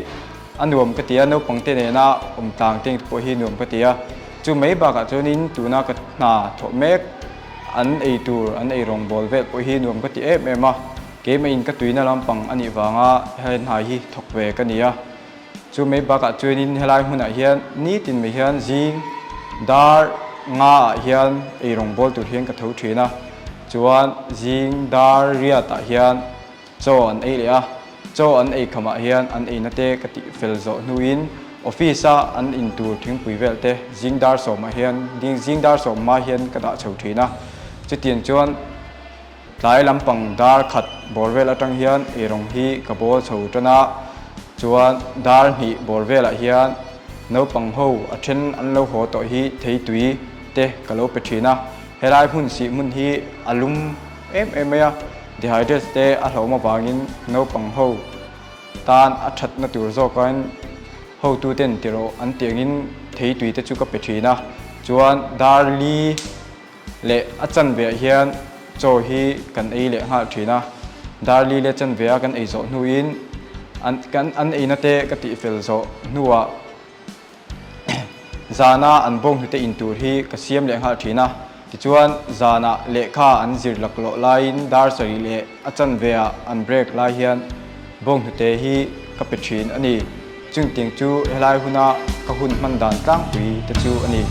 Speaker 20: a nuam ka ti a, naupang te nena awm tlang te pawh hi nuam ka ti a. Chu mai bakah chuanin tuna ka hna thawh mek an ei tur, an ei rawngbawl vel pawh hi nuam ka ti em em a. Keimah in ka tuina lampang a nih vanga helai hna hi thawk ve ka ni a. Chu mai bakah chuanin helai hmunah hian nitin mai hian zing dar nga ah hian ei rawngbawl tur hian ka tho thin a. Chuan zing dar riat ah hian chaw an ei leh a, chaw an ei khamah hian an eina te ka tih fel zawh hnuin office a an in tur thingpui vel te zing dar sawmah hian zing dar sawm hma hian ka dah chho thin a. Chutiang chuan Tlai lampang dar khat bawr vel atang hian eirawng hi ka bawl chho tan a, chuan dar hnih bawr velah hian naupang ho a then an lo haw tawh hi theitui te ka lo pe thin a, helai hmun sih hmun hi a lum em em mai a, dehydrate te a hlauhawm avangin naupang ho tan a thatna tur zawkin hotuten ti rawh an tih angin theitui te chu ka pe thin a, chuan dar li Leh a chanveah hian chaw hi kan ei leh nghal thin a, darli leh chanvea kan ei zawh hnuin an kan an eina te ka tih fel zawh hnuah zana an bawnghnute in tur hi ka siam leh nghal thin a, tichuan zanah lehkha an zir laklawh laiin dar sarih leh a chanveah an break lai hian bawnghnute hi ka pe thin a ni. Chungtiang chu helai huna ka hun hman dan tlangpui te chu a ni.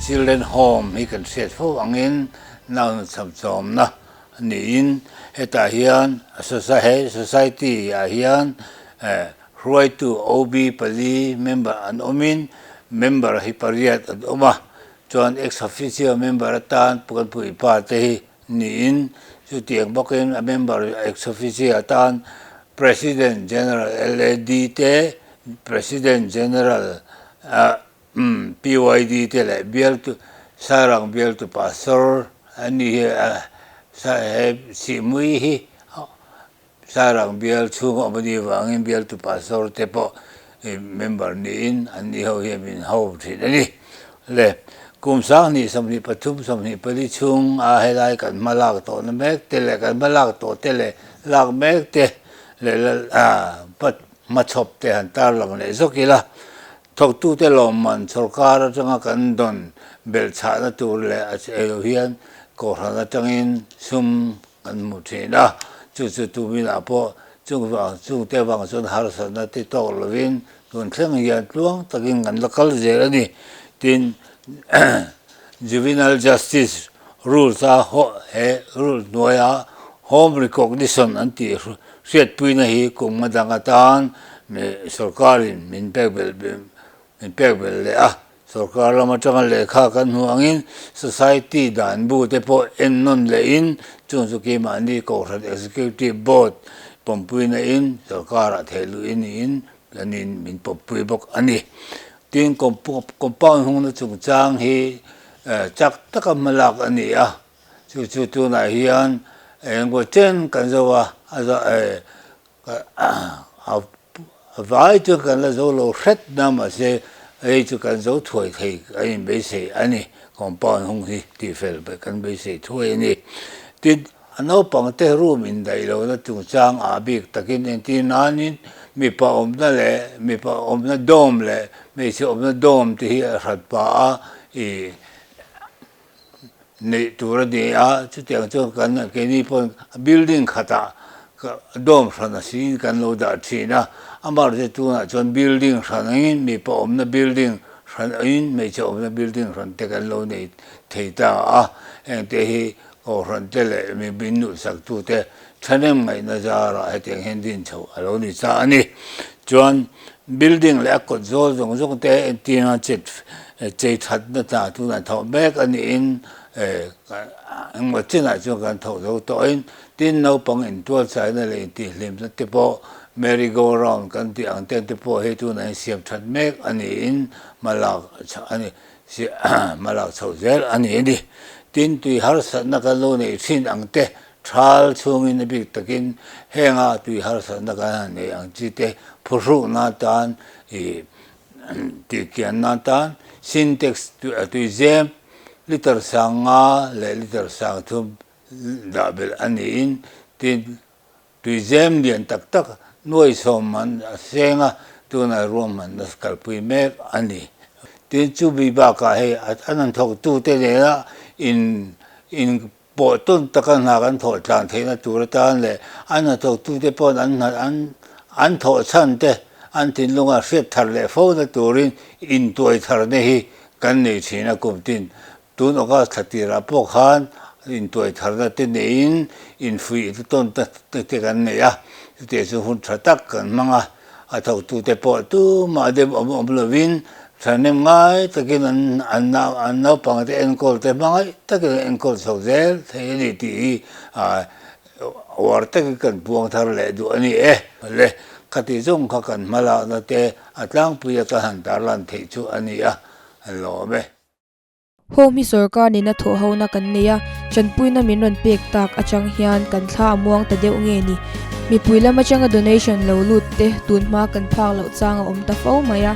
Speaker 21: Children Home hi kan hriat fo angin naunu chhamchawmna niin hetah hian he society ah hian hruaitu OB pali member an awmin member hi pariat an awm a, chuan ex officio member atan kan puipa te hi niin chutiang bawkin a member ex officio atan President General LAD te, President General PYD te leh bialtu Sairang bialtu Pastor an ni hi he Sihmui hi Sairang bial chhunga awm a nih avangin bialtu Pastor te pawh member niin an ni ho hian min ho thin a ni. Le kum 2024 24 chhung a helai kan hma lak tawhna mek te leh kan hma lak tawh te leh lak mek te leh hmachhawp te han tarlang leh zawk ila. Thawktute lawmman sawrkar atanga kan dawn belhchhahna tur leh a che lo hian kohhran atangin sum kan hmu thin a, chu chu tuminah pawh chung vang chungte vang chuan harsatna ti tawk lovin tun thleng hian tluang takin kan la kal zel a ni. Tin, Juvenile Justice Rules a he rule hnuaia Home Recognition an tih hriatpuina hi kum nga dang atan sawrkarin min pek belh min pek belh leh a. Sawrkar lam atanga lehkha kan hmu angin Society dan bu te pawh en nawn lehin chung chu keimahni Kohhran Executive Board pawmpuina in sawrkarah theih luh in niin anin min pawmpui bawk a ni. Tin, compound hungna chungchang hi chak taka hmalak a ni a, chu chu tunah hian engemaw chen kan zo a, a vai chuan kan la zo lo hret na mahse hei chu kan zo thuai thei a inbeisei a ni, compound hung hi tihfel kan beisei thuai a ni. Tin, a naupang te room indaih lohna chungchang ah bik takin entir nanin mipa awmna leh mipa awmna dawm leh hmeichhe awmna dawm te hi a hrat pah a ih neih tur a ni a, chutiang chuan kan keini paw'n building khatah dawm hran a siin kan lo dah thin a, amaherawhchu tunah chuan building hran angin mipa awmna building hran angin hmeichhe awmna building hran te kan lo nei thei ta a, hengte hi Kohhran te leh mi min nuhsak tute thahnem ngaihna zarah hetiang hian din chhoh a lo ni ta a ni. Chuan building leh a kawt zawl zawng zawng te entirna chet chei thatna hna tunah thawh mek a niin engmaw chinah chuan kan thawh zo tawhin tin naupang intualchaina leh intihhlimna te pawh merry go round kan tih ang te te pawh hei tunah hian siam that mek a niin hmalak a ni. Hmalak chhoh zel a ni a ni. Tin, tui harsatna kan lo neih thin ang te, thal chhungin a bik takin henga tui harsatna kan han neih ang chi te phuhrukna atan ih tihkianna atan Sintex tui zem liter 5000 leh liter 3000 dah belh a niin tin, Tui zem lian tak tak nuai sawm man a seng a, tunah ruahmanna kalpui mek a ni. Tin, chu mi bakah hei an han thawktute nena in in pawh tawn taka hna kan thawh tlan theihna tur atan leh an hnathawktute paw'n an hna an an thawh chhan te an thinlunga hriat thar leh fona turin intuai tharna hi kan nei thin a kum tin. Tun August thla tirah pawh khan intuai tharna te neiin infuih te tawn ta te kan nei a, chutiang chu hun tha tak kan hmang a, a thawktute pawh tumah dem awm awm lovin thahnem ngai takin an an an naupang te enkawl te hmangaih takin an enkawl chho zel thei a ni tih hi uar takin kan puang thar leh duh a ni e. Le khati zawng kha kan hma lakna te a tlangpuia kan han tarlan theih chu a ni a, an lawm e.
Speaker 1: Home hi sorkar nena thawh hona kan nei a, tanpuina min rawn pek tak atang hian kan thla a muang ta deuh nge ni? Mipui lam atanga donation lo lut te tun hma kan phak loh chang a awm ta fo mai a,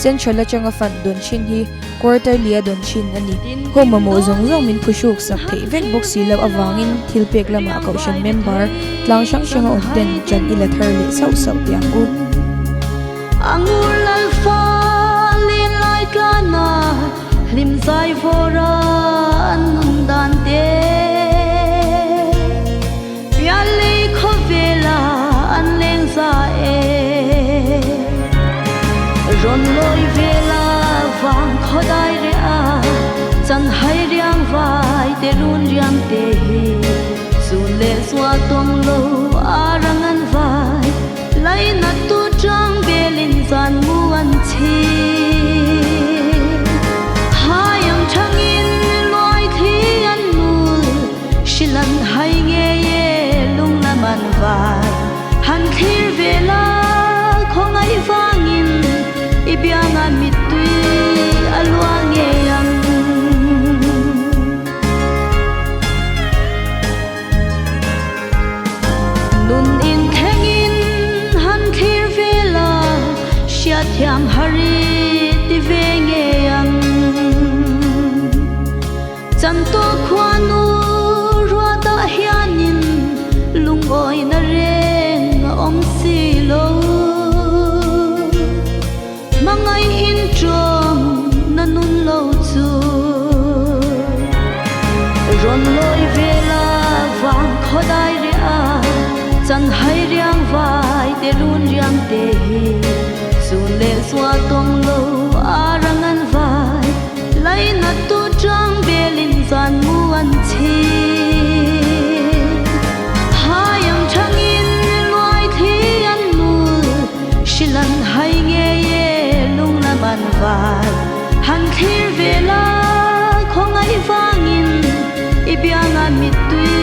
Speaker 1: Central atanga fund dawn thin hi quarterly a dawn thin a ni. Home mamawh zawng zawng min phuhruk sak theih vek bawk si loh avangin thil pek lamah kohhran member tlang hrang hranga awm ten ṭan i la thar leh sauh sauh teh ang u.
Speaker 11: A ngur lal fa len lai tlan a, hlim zai vawr a an nun dan te. Pian lei khawvel a an leng za e. Rawn lawi vel a vang khaw dai reh a. vai te run riam te hi Zun le zua tong lo arang an vai Lai na tu chang belin zan mu an chi Hayang changin loi thi an mul Shilan hai nge ye lung na man vai Han thlir vela khong ai wangin Ibianga mitui alwa nge ang Nun in thengin han thlir vela Sia thiam hari ti ve nge ang Chan to khwanu rua ta hianin Lung oi na reng om si lo Mangai in trom na nun lo chu Ron loi vela wang khodai ria Chan hai riang vai te run riang te hi Zun le zua tong lo arang an vai Lai na tu chang belin zan mu an chi Hayang changin loi thi an mul Shilan hai nge ye lung na man vai Han thlir vela khong ai wangin Ibianga mitui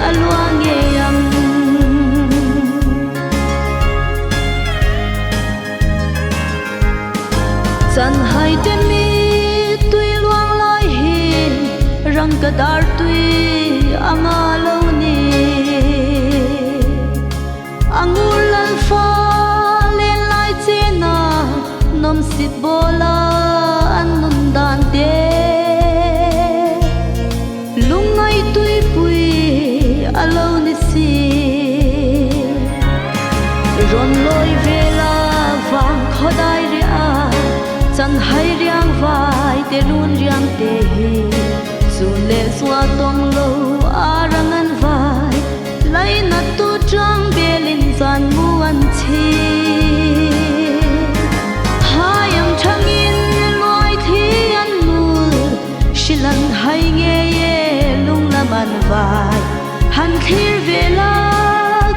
Speaker 11: alwa nge ang Chan hai te mi tui luang lai hi Rang ka dar tui anga lo ni Angur lal fa len lai che na Nom sit bola an nun dan te Lung ngai tui pui alo ni si Ron loi vela wang khodai ria Chan hai riang vai te run riang te hi Zun le zua tong lo arang an vai Lai na tu chang belin zan mu an chi Hayang changin loi thi an mul Shilan hai nge ye lung na man vai Han thlir vela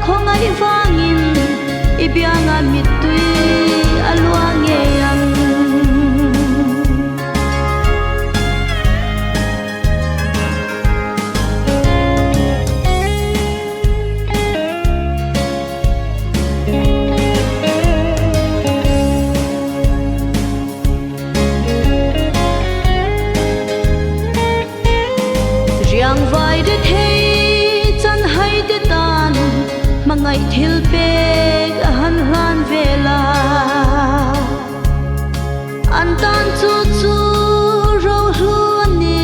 Speaker 11: khong ai wangin Ibianga mitui alwa nge ang Riang vai de thei chan hai de tan mangai thil pek han hlan vela An tan chu chu ro hlu ani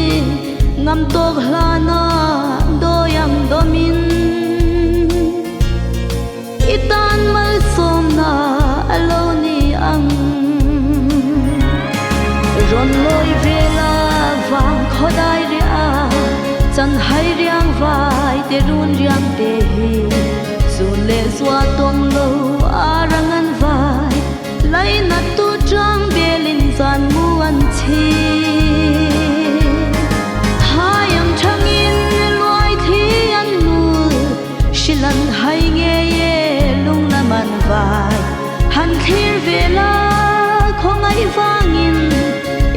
Speaker 11: ngam tok hlana doyang domin Itan mal som na alo ni ang Ron loi vela wang khodai ria Chan hai riang vai te run riang te hi Zun le zua tong lo arang an vai Lai na tu chang belin zan mu an chi Hayang changin loi thi an mul Shilan hai nge ye lung na man vai Han thlir vela khong ai wangin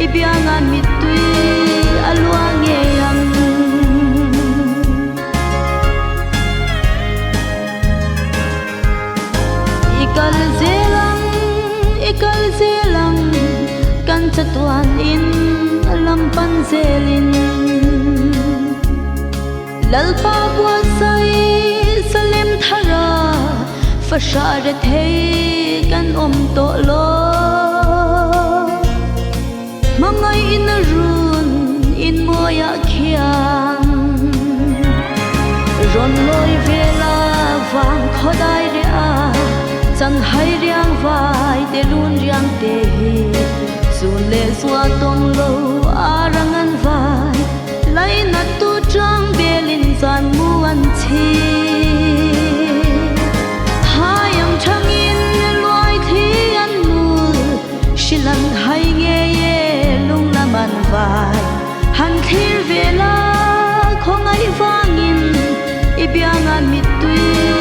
Speaker 11: Ibianga mitui alwa nge ang Ikal zelang, ikal zelang Kan chatuan in lampan zelin Lalpa buasai salim thara Fashare thei kan om to lo Mangai in run in moya khian Ron loi vela wang khodai ria Chan hai riang vai te run riang te hi Zun le zua tong lo arang an vai Lai na tu chang belin zan mu an chi Hayang changin loi thi an mul Shilan hai nge ye lung na man vai Han thlir ve la, khawngaih vangin i bianga mittui.